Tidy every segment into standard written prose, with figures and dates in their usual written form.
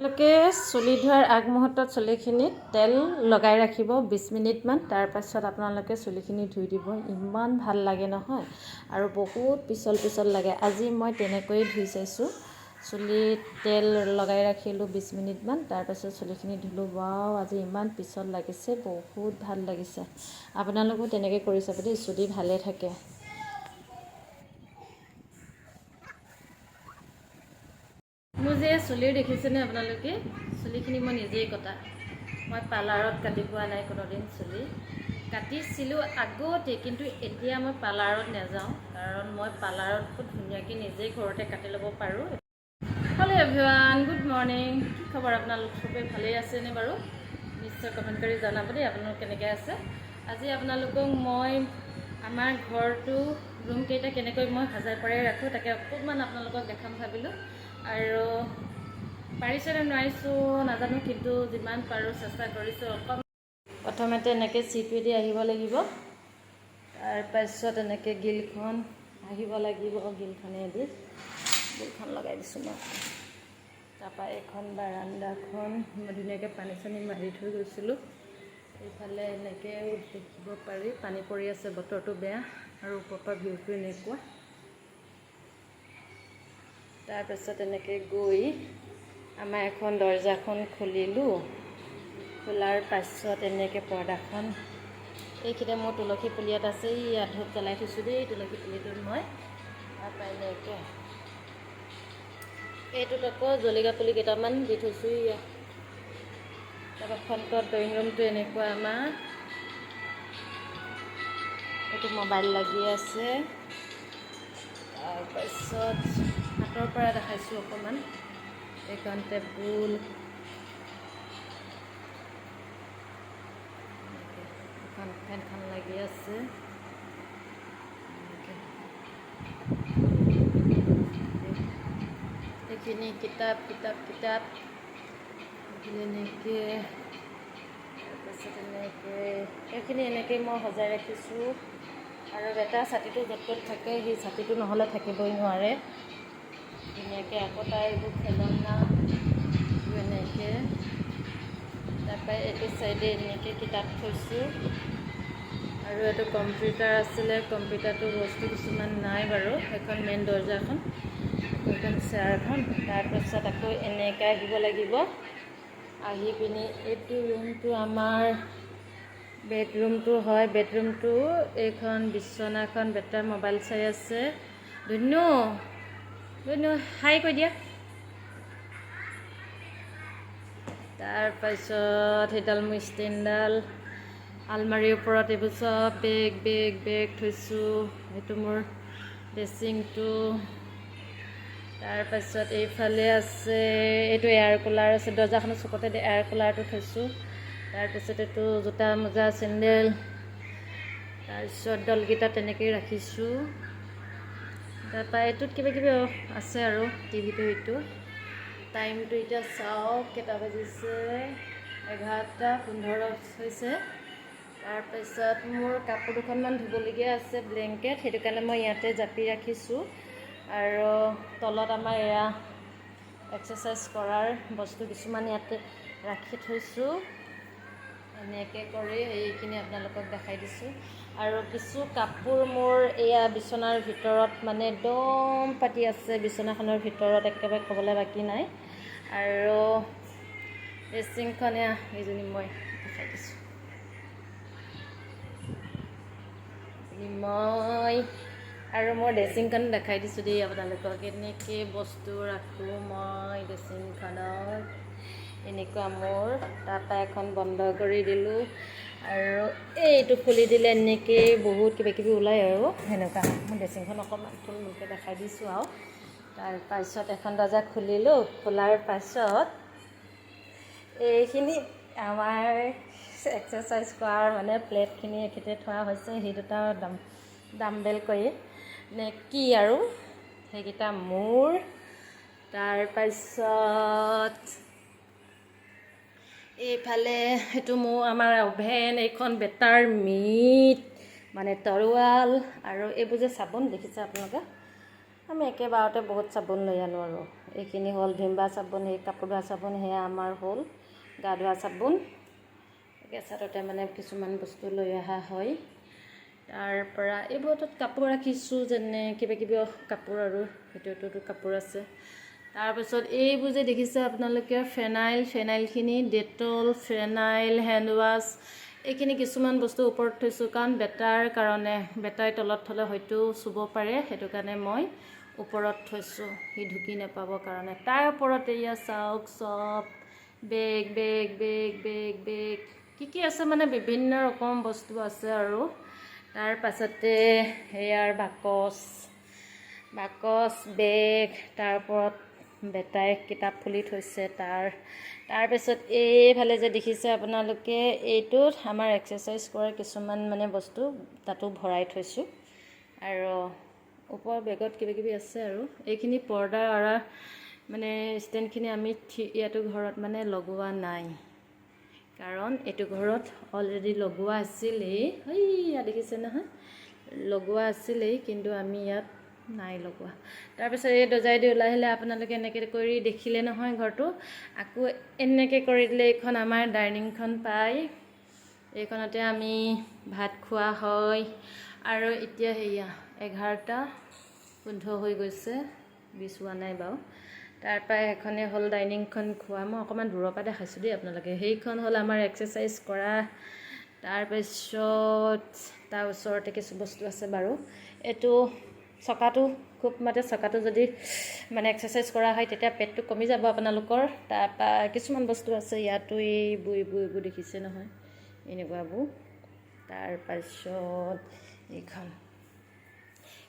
আপোনালোকে চুলি ধোৱাৰ আগমুহূৰ্তত চুলিখিনিত তেল লগাই ৰাখিব 20 মিনিটমান। তাৰপাছত আপোনালোকে চুলিখিনি ধুই দিব। ইমান ভাল লাগে নহয় আৰু বহুত পিছল পিছল লাগে। আজি মই তেনেকৈয়ে ধুই চাইছোঁ। চুলিত তেল লগাই ৰাখিলোঁ 20 মিনিটমান, তাৰপাছত চুলিখিনি ধুলোঁ। ৱাও, আজি ইমান পিছল লাগিছে, বহুত ভাল লাগিছে। আপোনালোকো তেনেকৈ কৰি চাব দেই, চুলি ভালে থাকে। মোৰ যে চুলিৰ দেখিছেনে আপোনালোকে? চুলিখিনি মই নিজেই কটা। মই পাৰ্লাৰত কাটি পোৱা নাই কোনোদিন। চুলি কাটিছিলোঁ আগতে, কিন্তু এতিয়া মই পাৰ্লাৰত নাযাওঁ, কাৰণ মই পাৰ্লাৰত খুব ধুনীয়াকৈ নিজেই ঘৰতে কাটি ল'ব পাৰোঁ। Hello' everyone, good morning. কি খবৰ আপোনালোক? চবেই ভালেই আছেনে বাৰু? নিশ্চয় কমেণ্ট কৰি জনাব দেই আপোনালোক কেনেকৈ আছে। আজি আপোনালোকক মই আমাৰ ঘৰটো, ৰুমকেইটা কেনেকৈ মই সজাই পৰাই ৰাখোঁ, তাকে অকণমান আপোনালোকক দেখাম ভাবিলোঁ। আৰু পাৰিছোঁ নে নোৱাৰিছোঁ নাজানো, কিন্তু যিমান পাৰোঁ চেষ্টা কৰিছোঁ অকণমান। প্ৰথমতে এনেকৈ চিৰিটোৱেদি আহিব লাগিব। তাৰপাছত এনেকৈ গ্ৰিলখন আহিব লাগিব। গ্ৰিলখনেদি গ্ৰিলখন লগাই দিছোঁ মই। তাৰপৰা এইখন বাৰাণ্ডাখন মই ধুনীয়াকৈ পানী চানী মাৰি থৈ গৈছিলোঁ। এইফালে এনেকৈ দেখিব পাৰি, পানী পৰি আছে, বতৰটো বেয়া। আৰু ওপৰৰ পৰা ভিউটো এনেকুৱা। তাৰপাছত এনেকৈ গৈ আমাৰ এখন দৰ্জাখন খুলিলোঁ। খোলাৰ পাছত এনেকৈ পৰ্দাখন, এইখিনিতে মোৰ তুলসী পুলি এটা আছে। ইয়াত ধূপ জ্বলাই থৈছোঁ দেই তুলসী পুলিটোত মই। তাৰপৰা এনেকৈ এইটোত আকৌ জলকীয়া পুলি কেইটামান দি থৈছোঁ ইয়াত। তাৰপৰা ফ্ৰণ্টত ড্ৰয়িং ৰুমটো এনেকুৱা আমাৰ। এইটো মোবাইল লাগি আছে। তাৰপাছত হাতৰ পৰা দেখাইছোঁ অকণমান। এইখন টেবুল, এনেকে এখন ফেনখন লাগি আছে এনেকে। এইখিনি কিতাপ কিতাপ কিতাপ, এইখিনি এনেকৈ। তাৰপাছত এনেকৈ এইখিনি এনেকৈ মই সজাই ৰাখিছোঁ। আৰু বেটা ছাতিটো য'ত ত'ত থাকে, সেই ছাতিটো নহ'লে থাকিবই নোৱাৰে। ধুনীয়াকৈ আকৌ তাৰ এইবোৰ খেলনা এনেকৈ। তাৰপৰা এইটো চাইডে এনেকৈ কিতাপ থৈছোঁ। আৰু এইটো কম্পিউটাৰ আছিলে, কম্পিউটাৰটো বস্তু কিছুমান নাই বাৰু। সেইখন মেইন দৰ্জাখন, এইখন চেয়াৰখন। তাৰপাছত আকৌ এনেকৈ আহিব লাগিব। আহি পিনি এইটো ৰুমটো আমাৰ বেডৰুমটো হয়। বেডৰুমটো এইখন বিচনাখন, বেটাৰ মোবাইল চাই আছে। ধুনু, ধুনু, হাই কৈ দিয়া। তাৰপাছত সেইডাল মোৰ ষ্টেণ্ডডাল। আলমাৰীৰ ওপৰত এইবোৰ চব বেগ বেগ বেগ থৈছোঁ। এইটো মোৰ ড্ৰেছিংটো। তাৰপাছত এইফালে আছে এইটো এয়াৰ কুলাৰ আছে। দৰ্জাখনৰ চুকতে এয়াৰ কুলাৰটো থৈছোঁ। তাৰপিছত এইটো জোতা, মোজা, চেণ্ডেল। তাৰপিছত দলকেইটা তেনেকেই ৰাখিছোঁ। তাৰপৰা এইটোত কিবা কিবি আছে আৰু টিভিটো এইটো। টাইমটো এতিয়া চাওক কেইটা বাজিছে। 11টা 15 হৈছে। তাৰপিছত মোৰ কাপোৰ দুখনমান ধুবলগীয়া আছে, ব্লেংকেট, সেইটো কাৰণে মই ইয়াতে জাপি ৰাখিছোঁ। আৰু তলত আমাৰ এয়া এক্সাৰচাইজ কৰাৰ বস্তু কিছুমান ইয়াতে ৰাখি থৈছোঁ। এনেকৈ কৰি এইখিনি আপোনালোকক দেখাই দিছোঁ। আৰু কিছু কাপোৰ মোৰ এয়া বিচনাৰ ভিতৰত মানে দম পাতি আছে বিচনাখনৰ ভিতৰত, একেবাৰে ক'বলৈ বাকী নাই। আৰু ড্ৰেছিংখন এয়া, এইজনী মই দেখাই দিছোঁ। মই আৰু মোৰ ড্ৰেছিংখন দেখাই দিছোঁ দেই আপোনালোকক। কেনেকৈ বস্তু ৰাখোঁ মই ড্ৰেছিংখনত, এনেকুৱা মোৰ। তাৰপৰা এখন বন্ধ কৰি দিলোঁ আৰু এইটো খুলি দিলে এনেকেই বহুত কিবা কিবি ওলায় আৰু সেনেকুৱা। মোৰ ড্ৰেছিংখন অকণমান থুলমূলকৈ দেখাই দিছোঁ। আৰু তাৰপাছত এখন দৰ্জা খুলিলোঁ। খোলাৰ পাছত এইখিনি আমাৰ এক্সাৰচাইজ কৰাৰ মানে প্লেটখিনি এইখিনিতে থোৱা হৈছে। সেই দুটা ডাম্বেল কৰি নে কি আৰু সেইকেইটা মোৰ। তাৰপাছত এইফালে সেইটো মোৰ আমাৰ অভেন, এইখন বেটাৰ মিট মানে তৰোৱাল। আৰু এইবোৰ যে চাবোন দেখিছে আপোনালোকে, আমি একেবাৰতে বহুত চাবোন লৈ আনো আৰু এইখিনি হ'ল ভিম বাৰ চাবোন, সেই কাপোৰ ধোৱা চাবোন, সেয়া আমাৰ হ'ল গা ধোৱা চাবোন। একেচাটতে মানে কিছুমান বস্তু লৈ অহা হয়। তাৰ পৰা এইবোৰটোত কাপোৰ ৰাখিছোঁ, যেনে কিবা কিবি কাপোৰ আৰু সেইটোতো কাপোৰ আছে। তাৰপিছত এইবোৰ যে দেখিছে আপোনালোকে ফেনাইল, ফেনাইলখিনি ডেটল, ফেনাইল, হেণ্ড ৱাছ, এইখিনি কিছুমান বস্তু ওপৰত থৈছোঁ, কাৰণ বেটাৰ কাৰণে, বেটাই তলত থ'লে হয়তো চুব পাৰে, সেইটো কাৰণে মই ওপৰত থৈছোঁ, সি ঢুকি নাপাবৰ কাৰণে। তাৰ ওপৰত এয়া চাওক চব বেগ বেগ বেগ বেগ বেগ কি কি আছে, মানে বিভিন্ন ৰকম বস্তু আছে আৰু। তাৰ পাছতে সেয়াৰ বাকচ বাকচ বেগ, তাৰ ওপৰত বেটাই কিতাপ খুলি থৈছে তাৰ। তাৰপিছত এইফালে যে দেখিছে আপোনালোকে, এইটোত আমাৰ এক্সাৰচাইজ কৰাৰ কিছুমান মানে বস্তু তাতো ভৰাই থৈছোঁ। আৰু ওপৰৰ বেগত কিবা কিবি আছে। আৰু এইখিনি পৰ্দা আঁৰা মানে ষ্টেণ্ডখিনি আমি ইয়াতো ঘৰত মানে লগোৱা নাই, কাৰণ এইটো ঘৰত অলৰেডি লগোৱা আছিলেই। সেইয়া দেখিছে নহয়, লগোৱা আছিলেই, কিন্তু আমি ইয়াত নাই লগোৱা। তাৰপিছত এই দৰ্জাইদি ওলাই আহিলে আপোনালোকে এনেকৈ কৰি দেখিলে নহয় ঘৰটো। আকৌ এনেকৈ কৰি দিলে এইখন আমাৰ ডাইনিংখন পায়, এইখনতে আমি ভাত খোৱা হয়। আৰু এতিয়া সেয়া 11:15 হৈ গৈছে, 20 হোৱা নাই বাৰু। তাৰপৰা সেইখনেই হ'ল ডাইনিংখন খোৱা। মই অকণমান দূৰৰ পৰা দেখাইছোঁ দেই আপোনালোকে। সেইখন হ'ল আমাৰ এক্সাৰচাইজ কৰা। তাৰপিছত তাৰ ওচৰতে কিছু বস্তু আছে বাৰু। এইটো চকাটো খুব মানে চকাটো যদি মানে এক্সাৰচাইজ কৰা হয় তেতিয়া পেটটো কমি যাব আপোনালোকৰ। তাৰপৰা কিছুমান বস্তু আছে ইয়াতো, এইবোৰ এইবোৰ এইবোৰ দেখিছে নহয়, এনেকুৱাবোৰ। তাৰপাছত এইখন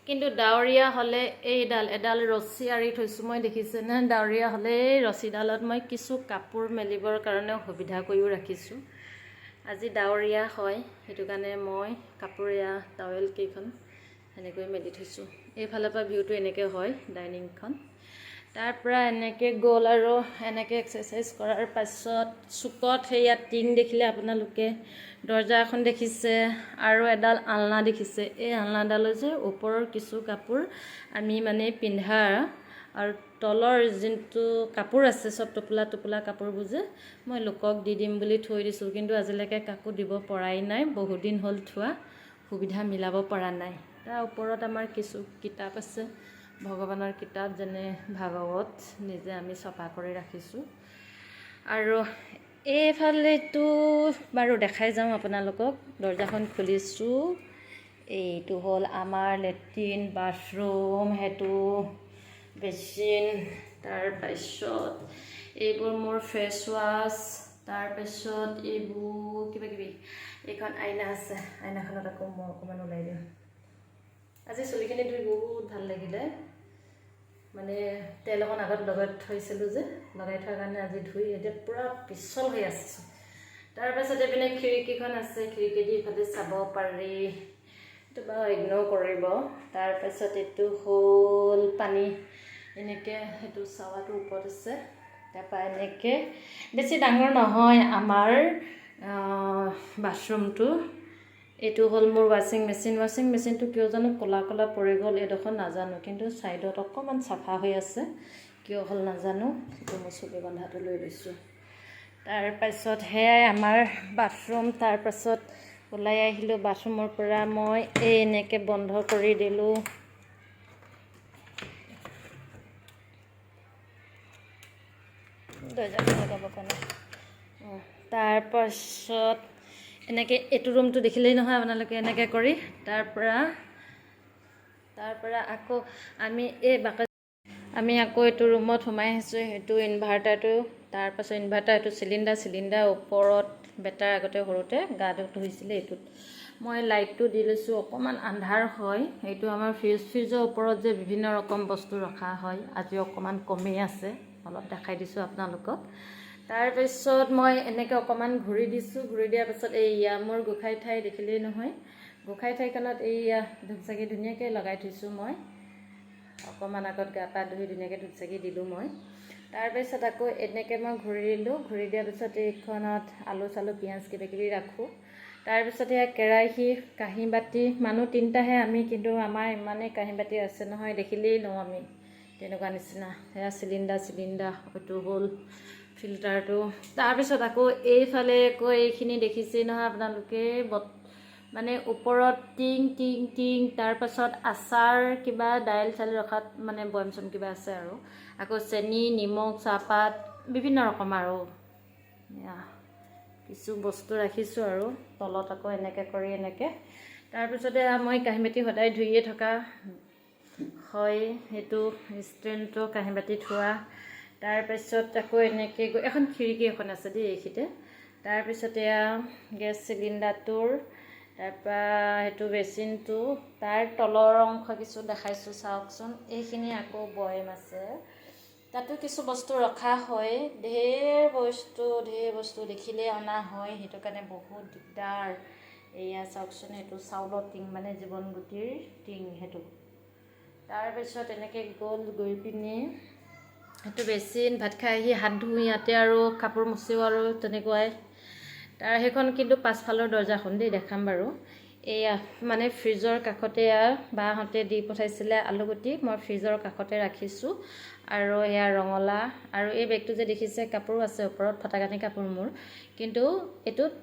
কিন্তু ডাৱৰীয়া হ'লে এইডাল এডাল ৰছী আঁৰি থৈছোঁ মই, দেখিছেনে? ডাৱৰীয়া হ'লে এই ৰছীডালত মই কিছু কাপোৰ মেলিবৰ কাৰণে সুবিধা কৰিও ৰাখিছোঁ। আজি ডাৱৰীয়া হয়, সেইটো কাৰণে মই কাপোৰ এয়া টাৱেল কেইখন সেনেকৈ মেলি থৈছোঁ। এইফালৰ পৰা ভিউটো এনেকৈ হয় ডাইনিংখন। তাৰপৰা এনেকৈ গ'ল আৰু এনেকৈ এক্সাৰচাইজ কৰাৰ পাছত চুকত সেয়া টিং দেখিলে আপোনালোকে, দৰ্জা এখন দেখিছে আৰু এডাল আলনা দেখিছে। এই আলনাডালৰ যে ওপৰৰ কিছু কাপোৰ আমি মানে পিন্ধা আৰু তলৰ যোনটো কাপোৰ আছে চব টোপোলা টোপোলা কাপোৰবোৰ যে মই লোকক দি দিম বুলি থৈ দিছোঁ, কিন্তু আজিলৈকে কাকো দিব পৰাই নাই, বহুত দিন হ'ল থোৱা, সুবিধা মিলাব পৰা নাই। তাৰ ওপৰত আমাৰ কিছু কিতাপ আছে, ভগৱানৰ কিতাপ, যেনে ভাগৱত, নিজে আমি ছপা কৰি ৰাখিছোঁ। আৰু এইফালেতো বাৰু দেখাই যাওঁ আপোনালোকক, দৰ্জাখন খুলিছোঁ। এইটো হ'ল আমাৰ লেট্ৰিন বাথৰুম, সেইটো বেচিন। তাৰপাছত এইবোৰ মোৰ ফেচ ৱাছ, তাৰপিছত এইবোৰ কিবা কিবি। এইখন আইনা আছে, আইনাখনত আকৌ মই অকণমান ওলাই দিওঁ। আজি চুলিখিনি ধুই বহুত ভাল লাগিলে, মানে তেল অকণ আগত লগাই থৈছিলোঁ যে, লগাই থোৱাৰ কাৰণে আজি ধুই এতিয়া পূৰা পিছল হৈ আছে। তাৰপাছত এইপিনে খিৰিকীখন আছে, খিৰিকী দি ইফালে চাব পাৰি, এইটো বাৰু ইগন'ৰ কৰিব। তাৰপাছত এইটো হ'ল পানী, এনেকৈ সেইটো চাৱাটো ওপৰত আছে। তাৰপৰা এনেকৈ বেছি ডাঙৰ নহয় আমাৰ বাথৰুমটো। এইটো হ'ল মোৰ ৱাশ্বিং মেচিন। ৱাশ্বিং মেচিনটো কিয় জানো ক'লা ক'লা পৰি গ'ল এইডোখৰ নাজানো, কিন্তু ছাইডত অকণমান চাফা হৈ আছে, কিয় হ'ল নাজানো। সেইটো মই চুলি বন্ধাটো লৈ লৈছোঁ। তাৰপাছত সেয়াই আমাৰ বাথৰুম। তাৰপাছত ওলাই আহিলোঁ বাথৰুমৰ পৰা, মই এই এনেকৈ বন্ধ কৰি দিলোঁ। দৰ্জাখন লগাব কাৰণে। তাৰপাছত এনেকৈ এইটো ৰুমটো দেখিলেই নহয় আপোনালোকে, এনেকৈ কৰি তাৰপৰা আকৌ আমি এই বাকচ, আমি আকৌ এইটো ৰুমত সোমাই আহিছোঁ। সেইটো ইনভাৰ্টাৰটো, তাৰপাছত ইনভাৰ্টাৰ, এইটো চিলিণ্ডাৰ, চিলিণ্ডাৰ ওপৰত বেটাৰ আগতে সৰুতে গাটো ধুইছিলে এইটোত। মই লাইটটো দি লৈছোঁ, অকণমান আন্ধাৰ হয়। এইটো আমাৰ ফ্ৰিজ, ফ্ৰিজৰ ওপৰত যে বিভিন্ন ৰকম বস্তু ৰখা হয়, আজি অকণমান কমেই আছে, অলপ দেখাই দিছোঁ আপোনালোকক। তাৰপিছত মই এনেকৈ অকণমান ঘূৰি দিছোঁ, ঘূৰি দিয়াৰ পাছত এইয়া মোৰ গোঁসাই ঠাই দেখিলেই নহয়, গোঁসাই ঠাইখনত এইয়া ধূপ চাকি ধুনীয়াকৈ লগাই থৈছোঁ মই। অকণমান আগত গা পা ধুই ধুনীয়াকৈ ধূপ চাকি দিলোঁ মই। তাৰপিছত আকৌ এনেকৈ মই ঘূৰি দিলোঁ, ঘূৰি দিয়াৰ পিছত এইখনত আলু চালু পিঁয়াজ কিবা কিবি ৰাখোঁ। তাৰপিছত এয়া কেৰাহী, কাঁহী বাতি, মানুহ তিনিটাহে আমি, কিন্তু আমাৰ ইমানেই কাঁহী বাতি আছে নহয়, দেখিলেই লওঁ আমি। তেনেকুৱা নিচিনা। সেয়া চিলিণ্ডাৰ চিলিণ্ডাৰ, এইটো হ'ল ফিল্টাৰটো। তাৰপিছত আকৌ এইফালে আকৌ এইখিনি দেখিছেই নহয় আপোনালোকে, মানে ওপৰত টিং টিং টিং। তাৰপাছত আচাৰ কিবা দাইল চাইল ৰখাত মানে বৈয়াম চৈয়াম কিবা আছে আৰু আকৌ চেনি, নিমখ, চাহপাত, বিভিন্ন ৰকম আৰু এয়া কিছু বস্তু ৰাখিছোঁ। আৰু তলত আকৌ এনেকৈ কৰি এনেকৈ। তাৰপিছতে মই কাঁহী বাতি সদায় ধুইয়ে থকা হয়, সেইটো ষ্টেণ্ডটো কাঁহী বাতি থোৱা। তাৰপিছত আকৌ এনেকৈ গৈ এখন খিৰিকী এখন আছে দেই এইখিনিতে। তাৰপিছত এয়া গেছ চিলিণ্ডাৰটোৰ, তাৰপৰা সেইটো বেচিনটো, তাৰ তলৰ অংশ কিছু দেখাইছোঁ, চাওকচোন। এইখিনি আকৌ বয়েম আছে, তাতো কিছু বস্তু ৰখা হয়। ঢেৰ বস্তু, ঢেৰ বস্তু দেখিলেই অনা হয়, সেইটো কাৰণে বহুত দিগদাৰ। এয়া চাওকচোন, সেইটো চাউলৰ টিং, মানে জীৱন গুটিৰ টিং সেইটো। তাৰপিছত এনেকৈ গ'ল, গৈ পিনি সেইটো বেচিন, ভাত খাই আহি হাত ধুওঁ ইয়াতে আৰু কাপোৰ মুচিওঁ আৰু তেনেকুৱাই। তাৰ সেইখন কিন্তু পাছফালৰ দৰ্জাখন দেই, দেখাম বাৰু। এয়া মানে ফ্ৰিজৰ কাষতে এয়া বাহঁতে দি পঠাইছিলে আলুগুটি, মই ফ্ৰিজৰ কাষতে ৰাখিছোঁ। আৰু এয়া ৰঙালাও। আৰু এই বেগটো যে দেখিছে, কাপোৰো আছে ওপৰত, ফটাকানি কাপোৰ মোৰ, কিন্তু এইটোত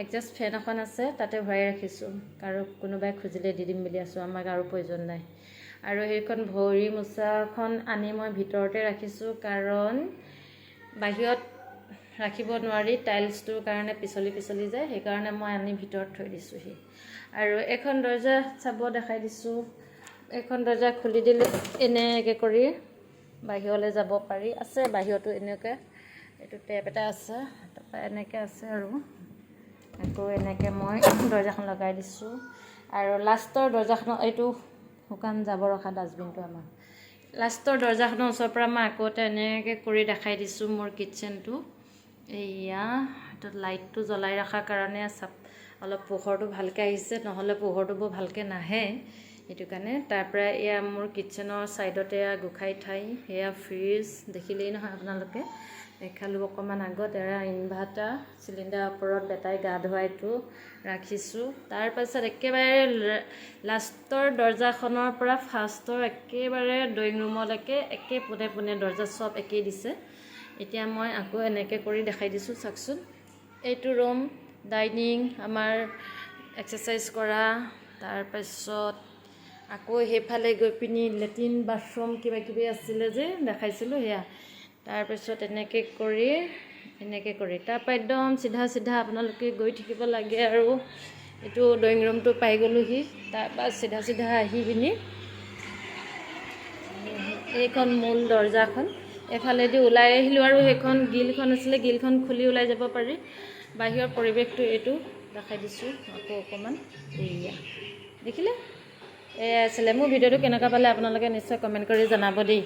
এডজাষ্ট ফেন এখন আছে, তাতে ভৰাই ৰাখিছোঁ। কাৰো কোনোবাই খুজিলে দি দিম বুলি আছোঁ, আমাক আৰু প্ৰয়োজন নাই। আৰু সেইখন ভৰি মোচাখন আনি মই ভিতৰতে ৰাখিছোঁ, কাৰণ বাহিৰত ৰাখিব নোৱাৰি, টাইলছটোৰ কাৰণে পিছলি পিছলি যায়, সেইকাৰণে মই আনি ভিতৰত থৈ দিছোঁহি। আৰু এখন দৰ্জা চাব, দেখাই দিছোঁ। এইখন দৰ্জা খুলি দিলে এনেকৈ কৰি বাহিৰলৈ যাব পাৰি আছে। বাহিৰতো এনেকৈ এইটো টেপ এটা আছে, তাৰপৰা এনেকৈ আছে আৰু আকৌ এনেকৈ মই দৰ্জাখন লগাই দিছোঁ। আৰু লাষ্টৰ দৰ্জাখনৰ এইটো শুকান জাবৰ ৰখা ডাষ্টবিনটো আমাৰ। লাষ্টৰ দৰ্জাখনৰ ওচৰৰ পৰা মই আকৌ এটা এনেকৈ কৰি দেখাই দিছোঁ মোৰ কিটচেনটো। এয়া এইটোত লাইটটো জ্বলাই ৰখাৰ কাৰণে চাপ অলপ পোহৰটো ভালকৈ আহিছে, নহ'লে পোহৰটো বৰ ভালকৈ নাহে, সেইটো কাৰণে। তাৰপৰা এয়া মোৰ কিটচেনৰ ছাইডতে এয়া গোসাঁই ঠাই, সেয়া ফ্ৰিজ দেখিলেই নহয় আপোনালোকে, দেখালোঁ অকণমান আগত। এয়া ইনভাৰ্টাৰ, চিলিণ্ডাৰৰ ওপৰত বেটাই গা ধুৱাইটো ৰাখিছোঁ। তাৰপাছত একেবাৰে লাষ্টৰ দৰ্জাখনৰ পৰা ফাৰ্ষ্টৰ একেবাৰে ড্ৰয়িং ৰুমলৈকে একে পোনে পোনে দৰ্জা চব একেই দিছে। এতিয়া মই আকৌ এনেকৈ কৰি দেখাই দিছোঁ, চাওকচোন। এইটো ৰুম, ডাইনিং, আমাৰ এক্সাৰচাইজ কৰা। তাৰপাছত আকৌ সেইফালে গৈ পিনি লেট্ৰিন বাথৰুম কিবা কিবি আছিলে যে দেখাইছিলোঁ সেয়া। তাৰপিছত এনেকৈ কৰি এনেকৈ কৰি তাৰপৰা একদম চিধা চিধা আপোনালোকে গৈ থাকিব লাগে আৰু এইটো ড্ৰয়িং ৰুমটো পাই গ'লোহি। তাৰপৰা চিধা চিধা আহি পিনি এইখন মূল দৰ্জাখন, এইফালেদি ওলাই আহিলোঁ। আৰু সেইখন গিলখন আছিলে, গিলখন খুলি ওলাই যাব পাৰি। বাহিৰৰ পৰিৱেশটো এইটো দেখাই দিছোঁ আকৌ অকণমান। এইয়া দেখিলে, এয়া আছিলে মোৰ ভিডিঅ'টো। কেনেকুৱা পালে আপোনালোকে নিশ্চয় কমেণ্ট কৰি জনাব দেই।